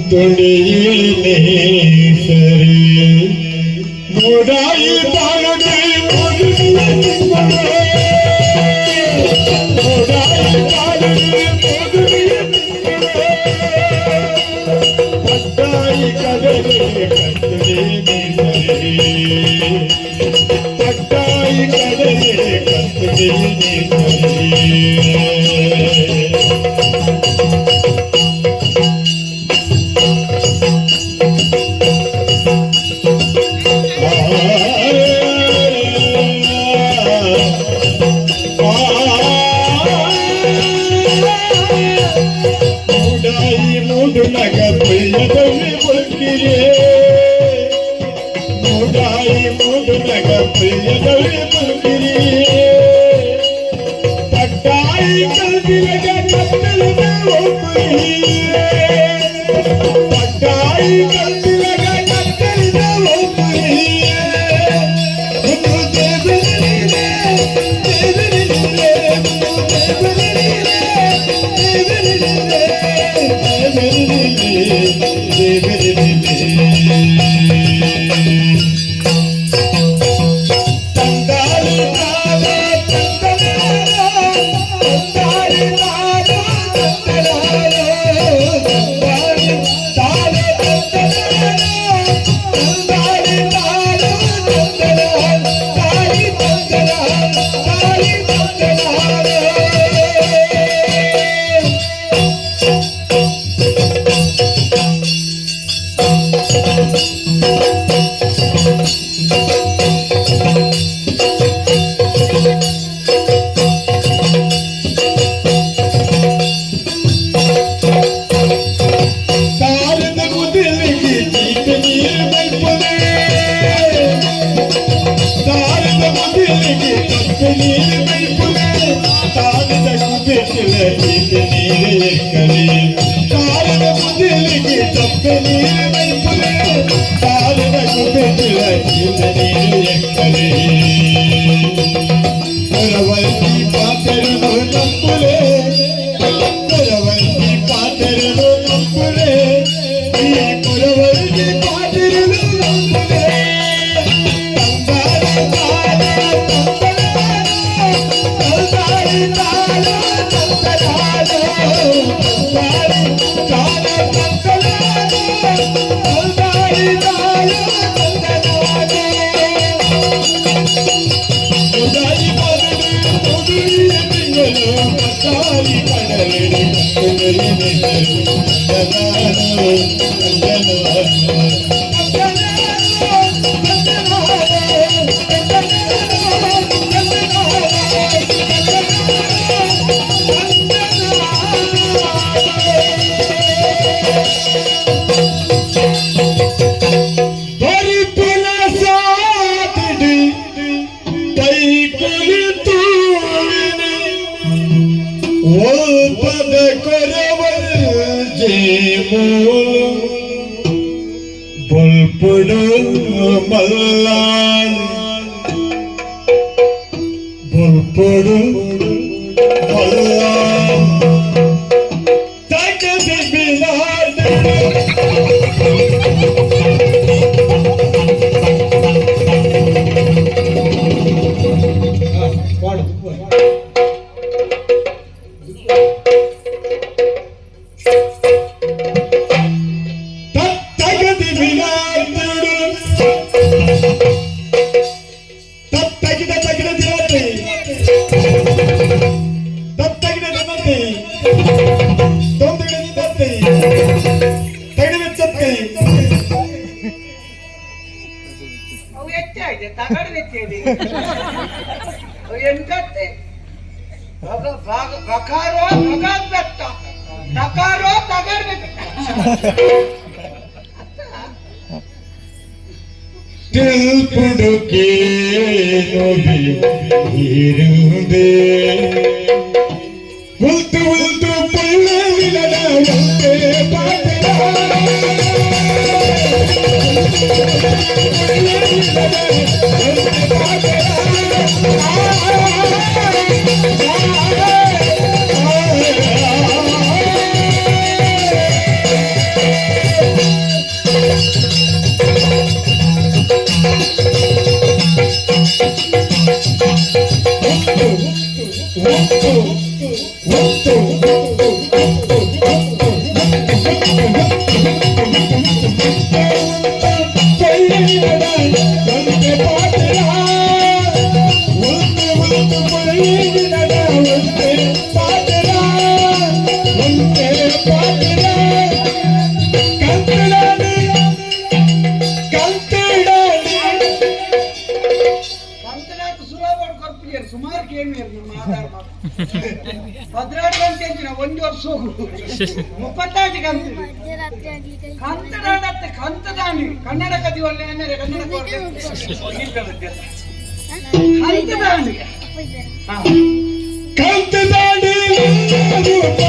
ತುಡಿಯೇ ಸರಿ ಮೂಡಾಯಿ ಬಾಳುಡೆ ಮೂಡಾಯಿ ಬಾಳುಡೆ ಪಟ್ಟಾಯಿ ಕದಲೆ ಕತ್ತುಡಿ ಸರಿ ಪಟ್ಟಾಯಿ ಕದಲೆ ಕತ್ತುಡಿ ಸರಿ. ಮೂಡಾಯಿ ಮೂಡುನಗ ಪುಯ್ಯದಲ್ಲಿ ಬುಲ್ಕಿರೇ ಮೂಡಾಯಿ ಮೂಡುನಗ ಪುಯ್ಯದಲ್ಲಿ ಬುಲ್ಕಿರೇ ಪಟ್ಟಾಯಿ ಕಲ್ದಿಲಗ ಕತ್ತಲಿನ ಒಪ್ಪುರಿಯೇ ಪಟ್ಟಾಯಿ ಕಲ್ದಿಲಗ ಕತ್ತಲಿನ ಒಪ್ಪುರಿಯೇ ಒಂದು ದೇವರಿದೆ ದೇವರಿದೆ ದೇವರಿದೆ ದೇವರಿದೆ ದೇವರಿದೆ ದೇವರಿದೆ. ತಂದಾರಿ ತಾನ ತಂದನಾನ ತಂದಾರಿ ತಾನ ತಂದನಾನ ತಂದಾರಿ ತಾನ ತಂದನಾನ ತಂದಾರಿ ತಾನ ತಂದನಾನ ತಾರಿ ತಂದನಾನ ತಾರಿ ತಂದನಾನ. ತಾರದ ಮುದಿಲಿಗೆ ಚೀಟ ನೀರು ಬೈಪುದೆ ತಾರದ ಮುದಿಲಿಗೆ ತಪ್ಪು ನೀರು ಬೈಪುದೆ ತಾರದ ಕುಬಿಸಿಲ ಚೀಟ ನೀರು ಎಕ್ಕಲಿ ತಾರದ ಮುದಿಲಿಗೆ ತಪ್ಪು ನೀರು ಬೈಪುದೆ ತಾರದ ಕುಬಿಸಿಲ ಚೀಟ ನೀರು ಎಕ್ಕಲಿ ಕೊರವಲ್ತಿ ಪಾತೆರನು ನಂಬುಲೆ ಕೊರವಲ್ತಿ ಪಾತೆರನು ನಂಬುಲೆ ಈ ಕೊರವಲ್ತಿ ಪಾತೆರನು ನಂಬುಲೆ ತಂದಾರಿ ತಾನ ತಂದನಾನ ತಂದಾರಿ ತಾನ ತಂದನಾನ ತಂದಾರಿ ತಾನ ತಂದನಾನ ತಂದಾರಿ ತಾನ ತಂದನಾನ. ಉದಾಯಿ ಬಾರಡು ಮುದುರಿಯ ತಿಂಗಳು ಪಟ್ಟಾಯಿ ಕಡಲೆಡೆ ಕತ್ತುಗರಿ ತಂದನಾನು ಪರಿಪುಲ ಸಾತಿಡಿ ಕೈಕುಲಿ ತೂವಿನಿ ಒಲ್ಪದ ಕೊರವಲ್ಜೆ ಮೂಲು ಬೊಲ್ಪುಡು ಮಲ್ಲಾಲ್ ಬೊಲ್ಪುಡು ಮಲ್ಲಾಲ್ ತಗದಿ ಬಿಲಾದಡು. ತಗದಿ ಬಿಲಾದಡು ತತ್ತಗಿದ ತಗಿದ ದಿನತಿ ತತ್ತಗಿದ ದಿನತಿ ತೊಂದಿಡ ದಿನತಿ ತಗಿದ ಚತ್ತಿ. ಅವು ಹೆಚ್ಚಾಗಿದೆ ತಗಡು ಹೆಚ್ಚಿದೆ ಅವು ಎಂತತ್ತೆ ಬಗ ಬಗ ಬಕಾರೋ ಬಗಾದ್ ಬೆಟ್ಟ ತಕಾರೋ ತಗಡು ಬೆಟ್ಟ. ತಿಲ್ಪುಡುಕೆ ನೊಬಿ ಇರುಂದೆ ಉಲ್ತು ಉಲ್ತು ಪುಳ್ಳಿಲದ ಒಂತೆ ಪಾತೆರ ಪುಳ್ಳಿಲದ ಒಂತೆ ಪಾತೆರ. ವರ್ಷ 35 ಕಂತು ಕಂತದಾನತ್ತೆ ಕಂತದಾನಿ ಕನ್ನಡ ಕದಿ ಒಳ್ಳೆ ಅಂದರೆ ಕನ್ನಡ ಕಂತದಾನಿ. ಹಾ. ಕಂತದಾಡಿ ರೂಪ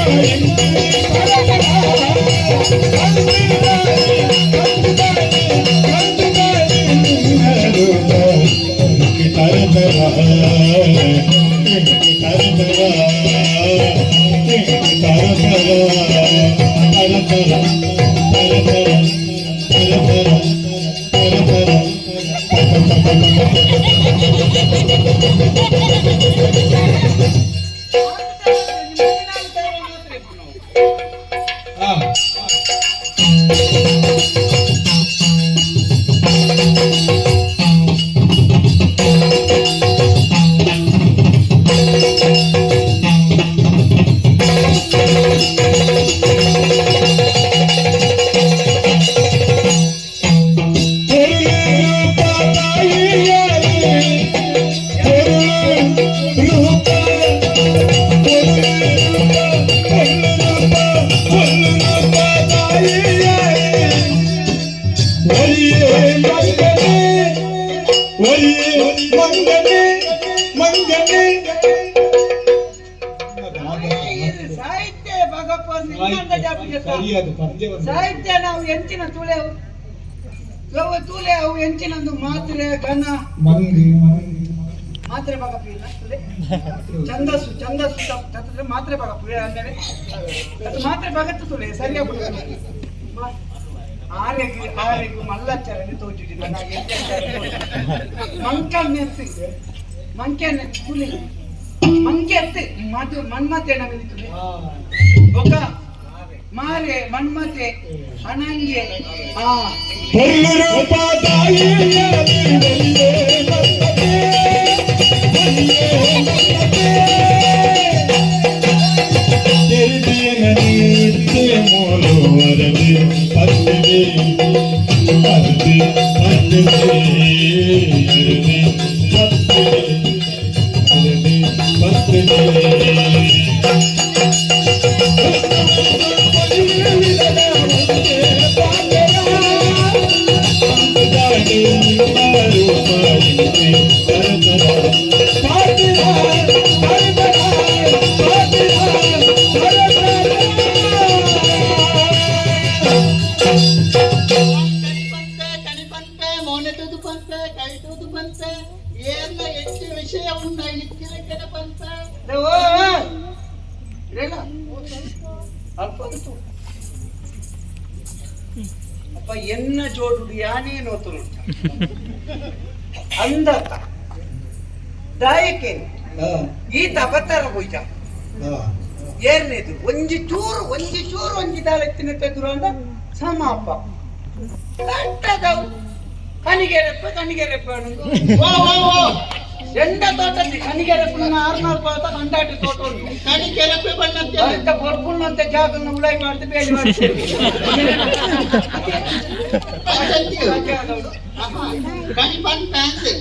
ಸಾಹಿತ್ಯ ಭಗಪ್ಪ ಸಾಹಿತ್ಯ ನಾವು ಎಂಚಿನ ತುಳೆ ತೂಲೆ ಅವು ಎಂಚಿನಂದು ಮಾತ್ರೆ ಘನ ಮಾತ್ರೆ ಬಗಪ್ಪ ಇಲ್ಲ ತುಲೆ ಛಂದಸ್ಸು ಛಂದಸ್ಸು ತಪ್ಪಿದ್ರೆ ಮಾತ್ರೆ ಬಗಪ್ಪ ಅಂದರೆ ಅದು ಮಾತ್ರೆ ಬಗತ್ತು ತುಲೆ ಸರಿಯಾಗಿ ಆರೆಗು ಆರೆಗು ಮಲ್ಲಚ್ಚರನೆ ತೋಜುಜಿ ನನ್ನ ಮಂಕಲ್ ನೆತ್ತಿ ಮಂಕೆ ನೆತ್ತಿ ತುಲೆ ಮಂಕೆ ಅತ್ತೆ ಮಾತು ಮನ್ಮತೆ ನಮಗೆ ತುಲೆ ಬೊಕ ಮಾರೆ ಮನ್ಮತೆ ಅನಂಗೆ ಆ ಅಪ್ಪ ಎನ್ನ ಜೋಡು ಯಾನೇ ನೋತುನು ಅಂದತ ದಾಯಕೆ ಈತ ಅಬತಾರ ಪೂಜ ಏರ್ನೇದು ಒಂಜಿ ಚೂರು ಒಂಜಿ ಚೂರು ಒಂಜಿ ದಾಲೆತ್ತಿನ ತೆದುರು ಅಂದ ಸಮಾಪ ಕಟ್ಟದವು ಕಣಿಗೆರೆಪ್ಪ ಕಣಿಗೆರೆಪ್ಪ ಎಂಡ ತೋಟದಲ್ಲಿ ಕಣಿಗೆರೆಪ್ಪನ ಆರ್ನಾಲ್ ಪಾತ ಕಂಡಾಟಿ ತೋಟ ಉಂಟು. ಕಣಿಕೆರೆಪ್ಪೆ ಬಣ್ಣಂತೆ ಅಂತ ಪೊರ್ಪುಣ್ಣಂತೆ ಜಾಗನ್ನು ಉಳಾಯಿ ಮಾಡ್ದು ಬೇಡಿ ಮಾಡ್ತೀವಿ. ಕಣಿ ಪಂಪೆ ಅಂತೆ.